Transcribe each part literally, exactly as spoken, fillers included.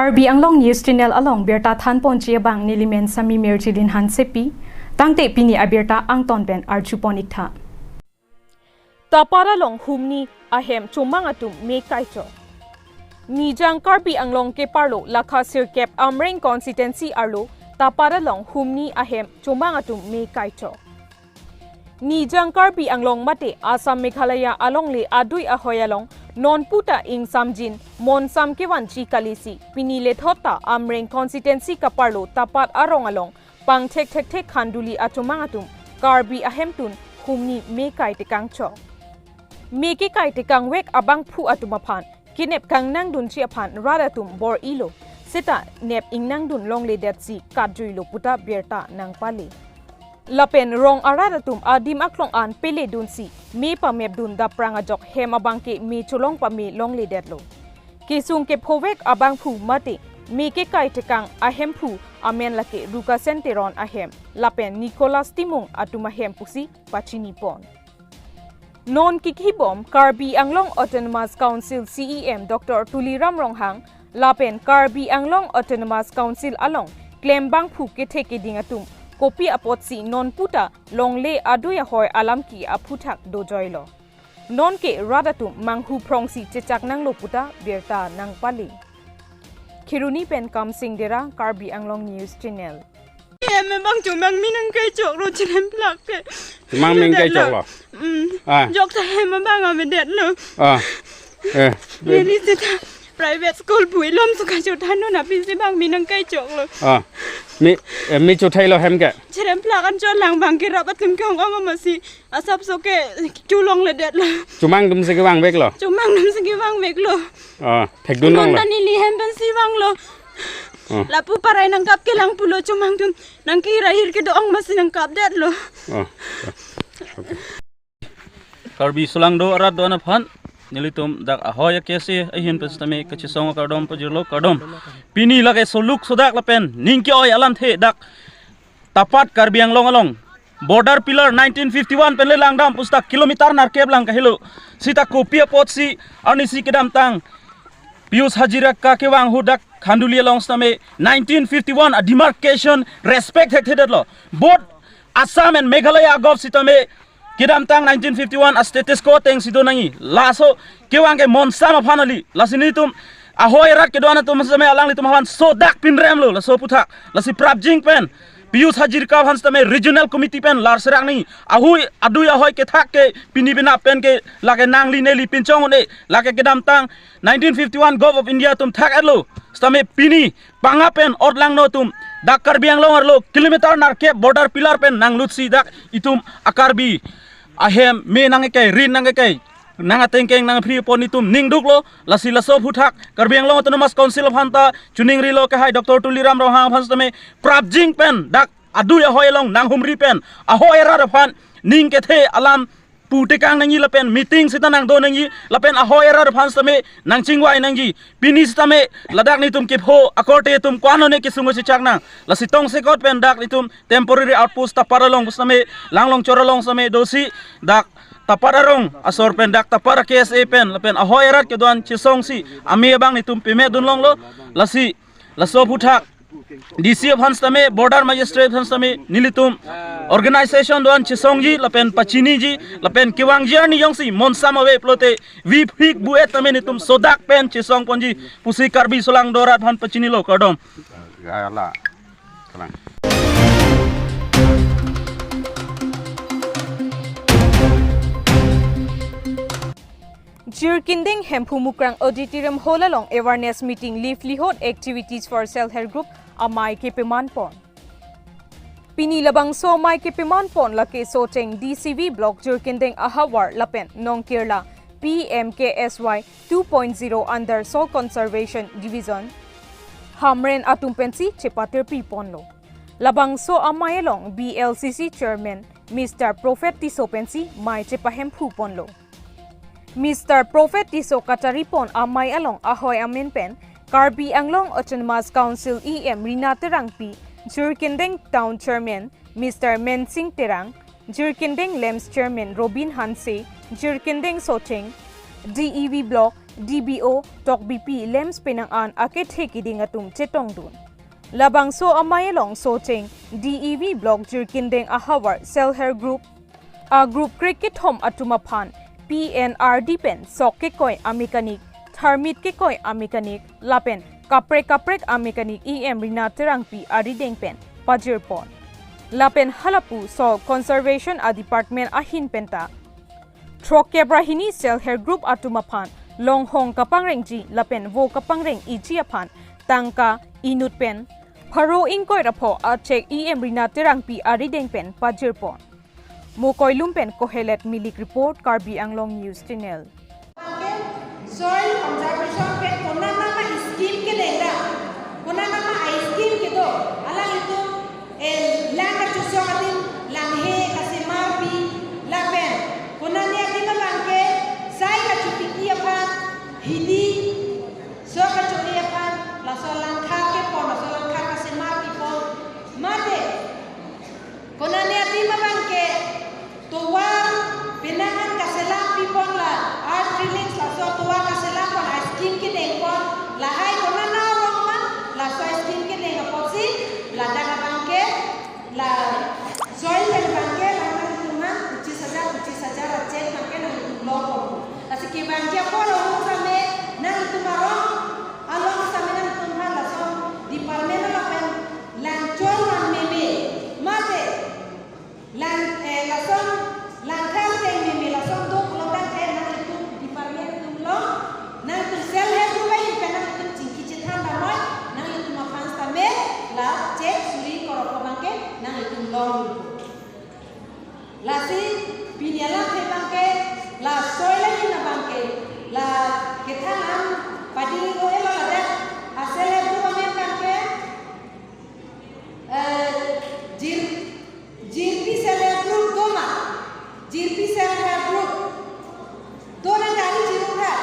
Karbi Anglong News Channel along birta thanponji abang nelimen Sami Mirjilin Hansepi, tangte pini abirta angton pen arjupon iktha. Tapat along humni ahem chomang atum me kaichok. Nijang Karbi Anglong keparlo lakha sirkep Amreng constituency arlo Tapat along humni ahem chomang atum me kaichok. Nijang Karbi Anglong mate Assam Meghalaya alongle adui ahoi along nonputa ingsamjin monsam kevanji kalisi pini lethot ta Amreng constituency kaparlo Tapat arong along pangthek thekthek Khanduli achomang atum Karbi ahemtun humni me kai tekangchok. Me kekai tekangvek abangphu atum aphan kenep kangnangdunji aphan rat atum bor-ilo, seta nep ingnangdun longledetsi katjuilo puta birta nangpale. Lapen rong arat atum adim aklong an peledunsi me pamepdun daprang ajok hem abangke me cholong pame longledetlo. Kesung kephovek abangphu mate me kekai tekang ahemphu amen lake Rukasen Teron ahem lapen Nicholas Timung atum ahem pusi pachinipon. Non kikibom Karbi Anglong Autonomous Council C E M Doctor Tuliram Ronghang lapen Karbi Anglong Autonomous Council along klembangphu kethe keding atum kopi apotsi nonputa longle adui ahoi alam ke aphuthak dojoilo. Nonke rat atum manghu phrongsi chechak nanglo puta birta nangpale. Kheroni pen Kamsing Dera, Karbi Anglong News Channel. Hem abang chomang me nangkaichoklo, chirem plak ke. Chomang me nangkaichoklo. Hmm. Ah. Jok ta hem abang avedetlo. Ah. Eh. Neli seta private school builom suka chothannon apisi abang me nangkaichoklo. Ah. Me, eh, me chothailo hem ke? Chirem plak an cholang abangke rat atum ke-ong-ong amatsi asapso ke cholongledetlo. Chomang atumsi kevangveklo. Chomang atumsi kevangveklo. Ah, thekdun non longlo. Tani neli hem pensi vanglo. Ah. Lapu parai nangkap kelang pulo chomang atum. Nangkehir ahir kedo-ong amatsi nangkapdetlo. Ah. Okay. Karbi solangdo arat do-an aphan nelitum dak ahoi a-K S A ahin pen sitame kachesong akardom pajirlo, kardom. Pini lake soluk sodak lapen ning ke-oi alamthe dak Tapat Karbi Anglong along border pillar nineteen fifty-one pen le langdam pusita kilometer nerkep lang kahelo. Seta kopi apotsi arnisi kedamtang Pius Hazarika kevang ahut dak Khanduli along sitame nineteen fifty-one a-demarcation respect thekthedetlo. Both Assam and Meghalaya agop sitame kedamtang nineteen fifty-one a-status quo atengsi do nangji. Laso kevang ke monsam aphan kali. Lasi nelitum ahoi arat kedo-an atum sitame alanglitum aphan sodak pinremlo, laso aphuthak. Lasi prapjin pen Pius Hazarika aphan sitame regional committee pen lar serak nangji. Ahui adui ahoi kethak ke pini penap pen ke lake nangli neli pinchong un-e, lake kedamtang nineteen fifty-one Govt. Of India atum thak-etlo. Sitame pini panga pen otlangno atum dak Karbi Anglong arlo kilometer nerkep border pillar pen nanglutsi dak itum a-Karbi ahem me nangkekai, rin nangkekai, nang atengkeng nangphripon itum ningduklo. Lasi laso aphuthak Karbi Anglong Autonomous Council aphan ta choningrilo, kehai Doctor Tuliram Ronghang aphan sitame prapjin pen dak adui ahoi along nanghumri pen ahoi arat aphan ning kethe alam pu tekang nangji lapen meeting seta nangdo nangji lapen ahoi arat aphan sitame nangchingvai nangji. Pini sitame ladak nelitum kepho akorte atum ko-an lone kesung chechak nang. Lasi tongsekot pen dak nelitum temporary outpost Tapat along sitame Langlongchor along sitame dosi dak Tapat arong asor pen dak Tapat a-K S A pen lapen ahoi arat kedo-an chesongsi ame abang nelitum pemedun longlo. Lasi laso aphuthak D C aphan sitame, border magistrate aphan sitame, nelitum organization do-an chesongji lapen pachiniji lapen kevangji arni jongsi monsam ave pulote vi phik bu-et tame nelitum sodak pen chesongponji pusi Karbi solangdo arat aphan pachinilo, kardom. Gala. Kalang. Jirikinding Hemphu Mukrang Auditorium Hall along awareness meeting, livelihood activities for self help group amei kepemanpon. Pini labangso amei kepemanpon lake Socheng D C V block Jirikinding ahavar lapen Nongkerla P M K S Y two point zero under Soil Conservation Division Hamren atum pensi chepatirpiponlo. Labangso amei along B L C C chairman Mister Prophet Tisso pensi mei chepahemphuponlo. Mister Prophet Tisso kacharipon amei along ahoi amen pen Karbi Anglong Autonomous Council E M Rina Terangpi, Jirikinding Town Chairman Mister Mensing Terang, Jirikinding LAMPS Chairman Robin Hanse, Jirikinding Socheng D E V Block D B O, Tokbipi LAMPS penang an akethe keding atum chetongdun. Labangso amei along Socheng D E V Block Jirkindeng ahavar Self Help Group a-group krekethom atum aphan P N R D pen sok kekoi a-mechanic, tharmit kekoi a-mechanic lapen kaprek kaprek a-mechanic E M Rina Terangpi arideng pen pajirpon. Lapen halapu Soil Conservation a-department ahin penta throkkep ra hini Self Help Group atum aphan longhong kapangrengji lapen vo kapangreng-iji aphan tangka inut pen pharo ingkoi ra pho a-cheque E M Rina Terangpi arideng pen pajirpon. Mokoilum pen Kohelet Milik report, Karbi Anglong News Channel. Soil conservation pen konat nama scheme kedeng ra, konat nama a-scheme kedo, alanglitum, eh, lang kachosok adim langhe kasemarpi lapen konatne adim abangke sai kachopiki aphan, hidi sok kacho-i aphan, laso langkha kepon, laso langkha kasemarpipon, mate konatne adim abangke tovar penang an kaselam pipon, la earth drillings, laso tovar kaselam pon a-scheme kedengpon, lahai konat arong ma laso scheme kedeng apotsi ladak abangke la soil pen abangke la nangtum aphan pochis hajar, pochis hajar a-cheque abangke nangtum longpon. Lasi kevangji apor ahut tame nangtum arong along tame nangtum aphan lason department along pen lang chol lang meme, mate lang, eh, lason langkha teng meme lason do pulote, eh, nangtum department atum along, nangtum Self Help Group ahin pen nangtum chingki chethan damnoi, nangtum aphan tame la cheque suri koro abangke nangtum long. Lasi pini alam abangke la soil ahin abangke la kethan an padi o elo ladak a-Self Help Group amen abangke, eh, Jir, Jirpi Self Help Group do ma, Jirpi Self Help Group do, nang kali Jirpi ha.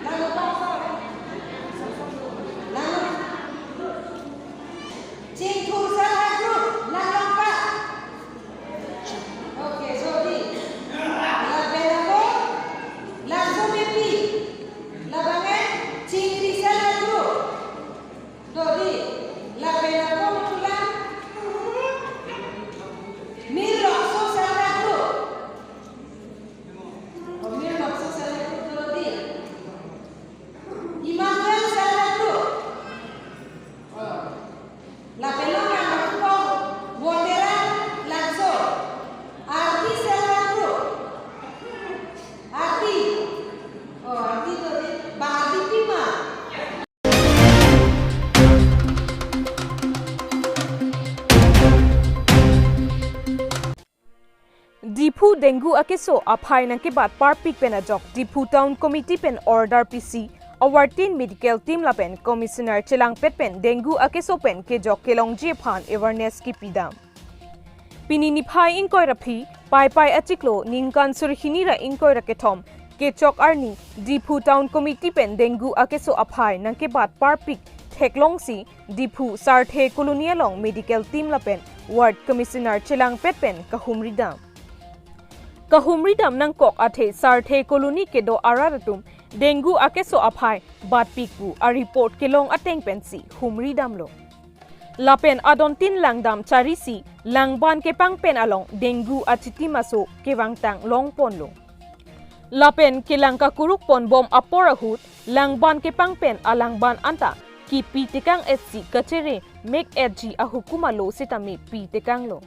Lalu apa? Lalu Chingthur Self Help Group, lang longpa. Okay, so di. Lapen ako, Langsomepi. Labang ke, Chingri Self Help Group. Dodi, lapen ako mikulang Mirlokso Self Help Group. Oh, Mirlokso Self Help Group, dodi. Emmanuel Self Help Group. Oh. Lapen lo kan ako, Wonderland Langso. Arti Self Help Group. Arti. Oh, Arti, dodi, bang Arti pima. Diphu dengue akeso aphai nangkebat parpik pen ajok Diphu Town Committee pen order pisi awartin medical team lapen Commissioner chelangpet pen dengue akeso pen kejok kelongji aphan awareness kipidam. Pini niphai ingkoi ra phli, Paipai achiklo, ningkan suri hini ra ingkoi ra kethom, kechok arni, Diphu Town Committee pen dengue akeso aphai nangkebat parpik theklongsi, Diphu Sarthe Colony along medical team lapen Ward Commissioner chelangpet pen kahumridam. Kahumridam nangkok athe Sarthe Colony kedo arat atum dengue akeso aphai batpik pu a-report kelong ateng pensi humridamlo. Lapen adontin langdam charisi langban kepangpen along dengue achitim aso kevangtang longponlo. Lapen kelang kakuruk ponbom apor ahut langban kepangpen alangban anta kipi tekang-etsi kachere mek-etji ahukum alo sitame pi tekanglo.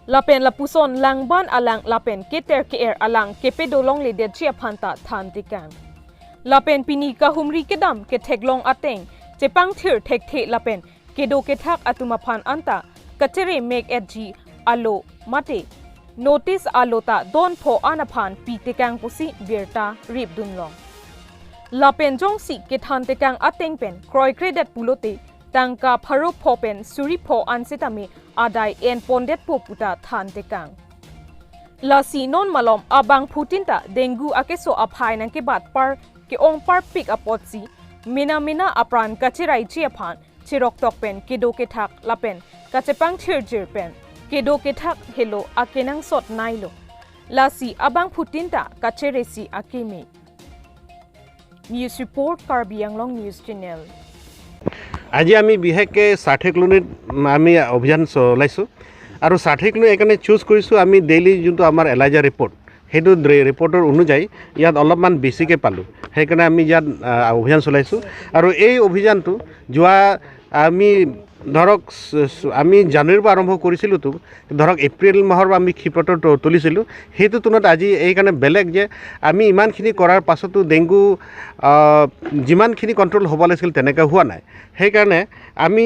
Lapen lapuson langban alang lapen keter ke-er alang kepedo longledetji aphanta than tekang. Lapen pini kahumri kedam ketheklong ateng chepangthir thekthe lapen kedo kethak atum aphan anta kachere mek-etji alo mate notice alo ta don pho an aphan pi tekang pusi birta ripdunlong. Lapen jongsi kethan tekang ateng pen kroikredet pulote tangka pharo pho pen suri pho an sitame adai enpondetpo puta than tekang. Lasi non malom abangphutin ta dengue akeso aphai nangkebat par ke-ong parpik apotsi mena mena apran kacheraiji aphan cheroktok pen kedo kethak lapen kachepangthirjir pen kedo kethak helo akenangsot nailo. Lasi abangphutin ta kachere si akeme. News report, Karbi Anglong News Channel. আজি আমি বিশেষকৈ সাৰ্থে কলনীত আমি অভিযান চলাইছোঁ আৰু সাৰ্থে কলনী এইকাৰণে চুজ কৰিছোঁ, আমি ডেইলি যোনটো আমাৰ এলাইজা ৰিপৰ্ট, সেইটো ৰে- ৰিপৰ্টৰ অনুযায়ী ইয়াত অলপমান বেছিকৈ পালোঁ, সেইকাৰণে আমি ইয়াত আ, অভিযান চলাইছোঁ। আৰু এই অভিযানটো যোৱা আমি ধৰক চ- চ- আমি জানুৱাৰীৰ পৰা আৰম্ভ কৰিছিলোঁতো, ধৰক এপ্ৰিল মাহৰ পৰা আমি ক্ষীপ্ৰতৰ ত- তুলিছিলোঁ। সেইটো তুলনাত আজি এইকাৰণে বেলেগ যে আমি ইমানখিনি কৰাৰ পাছতো ডেংগু আ, যিমানখিনি কণ্ট্ৰল হ'ব লাগিছিল তেনেকৈ হোৱা নাই। সেইকাৰণে আমি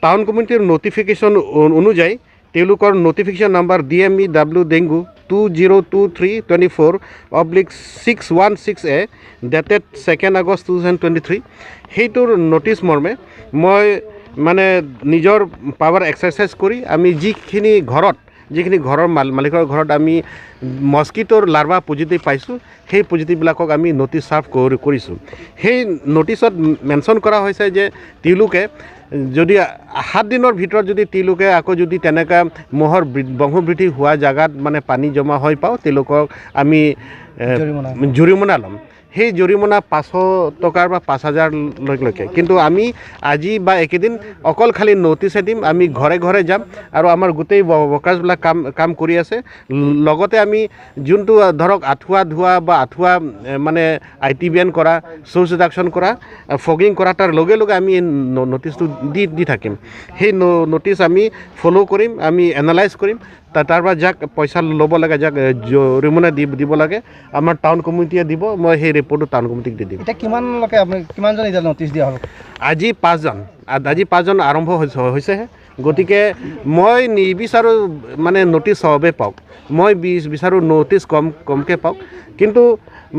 টাউন কমিটিৰ নটিফিকেশ্যন অনু- অনুযায়ী তেওঁলোকৰ notification number D M E W dengue two zero' two three twenty four oblique six one six A, dated second August two thousand twenty three, সেইটোৰ নটিচ মৰ্মে মই মানে নিজৰ পাৱাৰ এক্সাৰচাইজ কৰি আমি যিখিনি ঘৰত, যিখিনি ঘৰৰ মাল- মালিকৰ ঘৰত আমি মস্কিটোৰ লাৰ্ভা পজিটিভ পাইছোঁ, সেই পজিটিভবিলাকক আমি নটিচ চাৰ্ভ কৰি কৰিছোঁ। সেই নটিচত মেনশ্যন কৰা হৈছে যে তেওঁলোকে যদি সাত দিনৰ ভিতৰত যদি তেওঁলোকে আকৌ যদি তেনেকুৱা মহৰ বৃ- বংশবৃদ্ধি হোৱা জেগাত মানে পানী জমা হৈ পাওঁ, তেওঁলোকক আমি এ, জৰিমনা। জৰিমনা ল'ম। সেই জৰিমনা পাঁচশ টকাৰ পৰা পাঁচ হাজাৰলৈকে। কিন্তু আমি আজি বা একেদিন অকল খালি নটিচহে দিম, আমি ঘৰে ঘৰে যাম আৰু আমাৰ গোটেই ৱ- ৱৰ্কাৰ্ছবিলাক কাম কাম কৰি আছে। লগতে আমি যোনটো আ, ধৰক আঁঠুৱা ধোৱা বা আঁঠুৱা এ, মানে আই টি বেন কৰা, চ'ৰ্চ ৰিডাকশ্যন কৰা, আ, ফগিং কৰা, তাৰ লগে লগে আমি এই ন- নটিচটো দি দি থাকিম। সেই ন- নটিচ আমি ফ'ল' কৰিম, আমি এনালাইজ কৰিম। তা- তাৰ পৰা যাক পইচা ল'ব লাগে, যাক এ, জৰিমনা দি দিব লাগে, আমাৰ টাউন কমিটিয়ে দিব। মই সেই ৰিপৰ্টটো টাউন কমিটিক দি দিম। এতিয়া কিমানলৈকে আপুনি, কিমানজন এতিয়া নটিচ দিয়া হ'ল? আজি পাঁচজন, আ- আজি পাঁচজন আৰম্ভ হৈছে- হৈছেহে। গতিকে মই নিবিচাৰোঁ মানে নটিচ চবে পাওক, মই বিচ- বিচাৰোঁ নটিচ কম কমকৈ পাওক। কিন্তু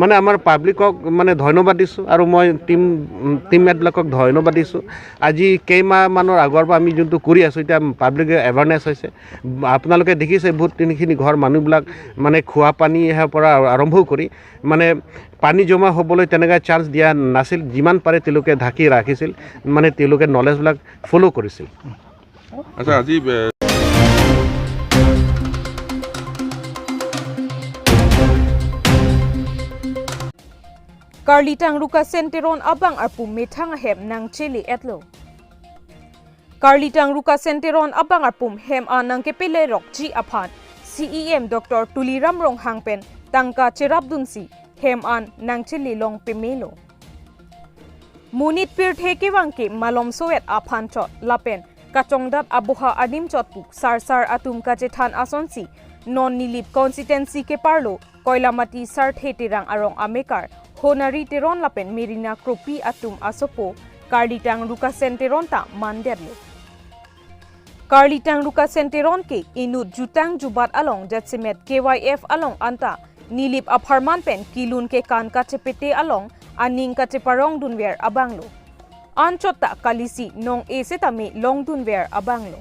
মানে আমাৰ পাব্লিকক মানে ধন্যবাদ দিছোঁ আৰু মই টিম টিমমেটবিলাকক ধন্যবাদ দিছোঁ। আজি কেইমাহমানৰ আগৰ পৰা আমি যোনটো কৰি আছোঁ, এতিয়া পাব্লিকে এৱাৰনেছ হৈছে। আপোনালোকে দেখিছে বহুত তিনিখিনি ঘৰ মানুহবিলাক মানে খোৱা পানীৰ পৰা আৰম্ভ কৰি মানে পানী জমা হ'বলৈ তেনেকুৱা চান্স দিয়া নাছিল, যিমান পাৰে তেওঁলোকে ঢাকি ৰাখিছিল, মানে তেওঁলোকে নলেজবিলাক ফ'ল' কৰিছিল। আচ্ছা, আজি এ, Karlitang Rukasen Teron abang arpum methang ahem nangchele-etlo. Karlitang Rukasen Teron abang arpum hem an nangkepelerokji aphan C E M Doctor Tuliram Ronghang pen tangka cherapdunsi hem an nangchelelong pemelo. Monit pirthe kevang ke malomso-et aphan chot lapen kachongdat aboha adim chot pu sarsar atum kachethan asonsi non Nilip constituency keparlo Koilamati Sarthe Terang arong amekar Honari Teron lapen Merina Kropi atum asopo Karlitang Rukasen Teron ta mandetlo. Karlitang Rukasen Teron ke inut jutang jubat along jasemet K Y F along anta Nilip apharman pen kelun kekan kachepete along aning kacheparongdunver abanglo. Anchot ta kalisi nong-e setame longdunver abanglo.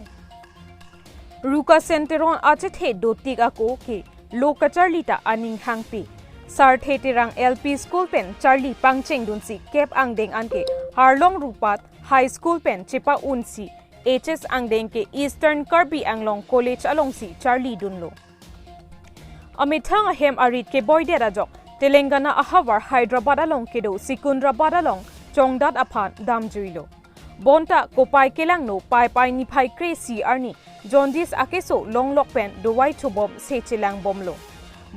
Rukasen Teron achethe dotik ako ke lo kacharli ta aning hangpi. Sarthe Terang L P School pen charli pangchengdunsi kep angdeng anke Harlong Rupat High School pen chepa-unsi H S angdeng ke Eastern Karbi Anglong College alongsi charlidunlo. Amethang ahem arit keboidet ajok Telangana ahavar Hyderabad along kedo Secunderabad along chongdat aphan damjuilo. Bonta kopai kelangno Paipai niphai kre-isi arni jaundice akeso longlok pen dawai chobom se chelangbomlo.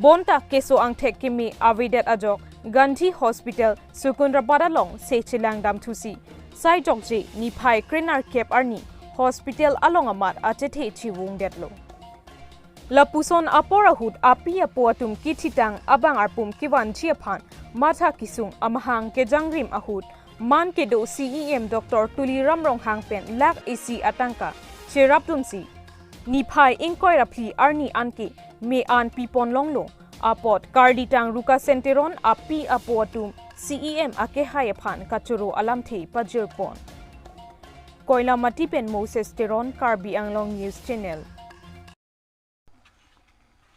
Bonta keso angthek keme avedet ajok Gandhi Hospital Secunderabad along se chelangdamthusi sai jokje niphai krenerkep arni hospital along amat achethe chevungdetlo. Lapuson apor ahut api apo atum kithitang abang arpum kevanji aphan matha kesung amahang kejangrim ahut man kedo C E M Doctor Tuliram Ronghang pen lakh isi atangka cherapdunsi niphai ingkoi ra phli arni anke me an piponlonglo. Apot Karlitang Rukasen Teron api apo atum C E M akehai aphan kachoro alamthe pajirpon. Koilamati pen Moses Teron, Karbi Anglong News Channel.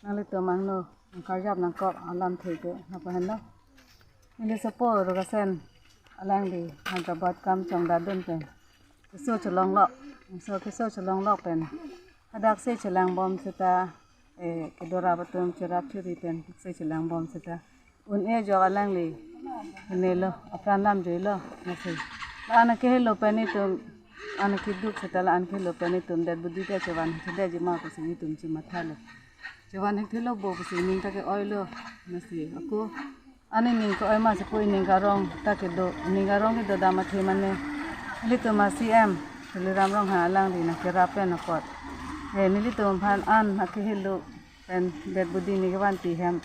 Nanglitum angno nangkarjap nangkok alamthe ke nangpahenlo. Neli sopo Rukasen alangli Hyderabad kam chongdatdun pen keso chelonglok, keso keso chelonglok pen hadak se chelangbom seta eh, kedorap atum cherap cheri pen se chelangbom seta un-e ajok alangli henelo, apran lam joilo, lasi. La-an akehelo pen itum, an akeduk seta la-an akehelo pen itum dead body ta chevan hekthedetji ma pusi itum chemathalo. Chevan hekthelo bo pusi ning ta ke-oilo, lasi. Ako ani ning ke-oi ma si pu, ining arong ta kedo, ining arong kedo dam athe mane nelitum a-C M Tuliram Ronghang alangli nangkerap pen apot, eh, nelitum aphan an akehelo pen dead body ne kevanji hem,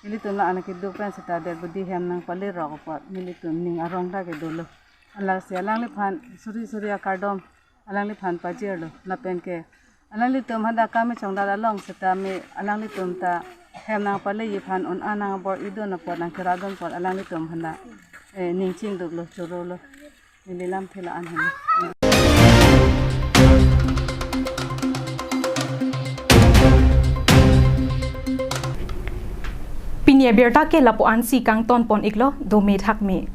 nelitum la-an akeduk pen seta dead body hem nangpalerok apot nelitum ning arong ta kedolo. Lasi alangliphan suri suri akardom alangliphan pajirlo. Lapen ke alanglitum hadak kami chongdal along seta me alanglitum ta hem nangpaleji aphan un-an nang abor-idun apot, nangkerapdun apot alanglitum aphan ta, eh, ning chingduklo, chorolo. Neli lamthe la-an henlo. Pini abirta ke lapu-an si kangton pon iklo, dome thakme.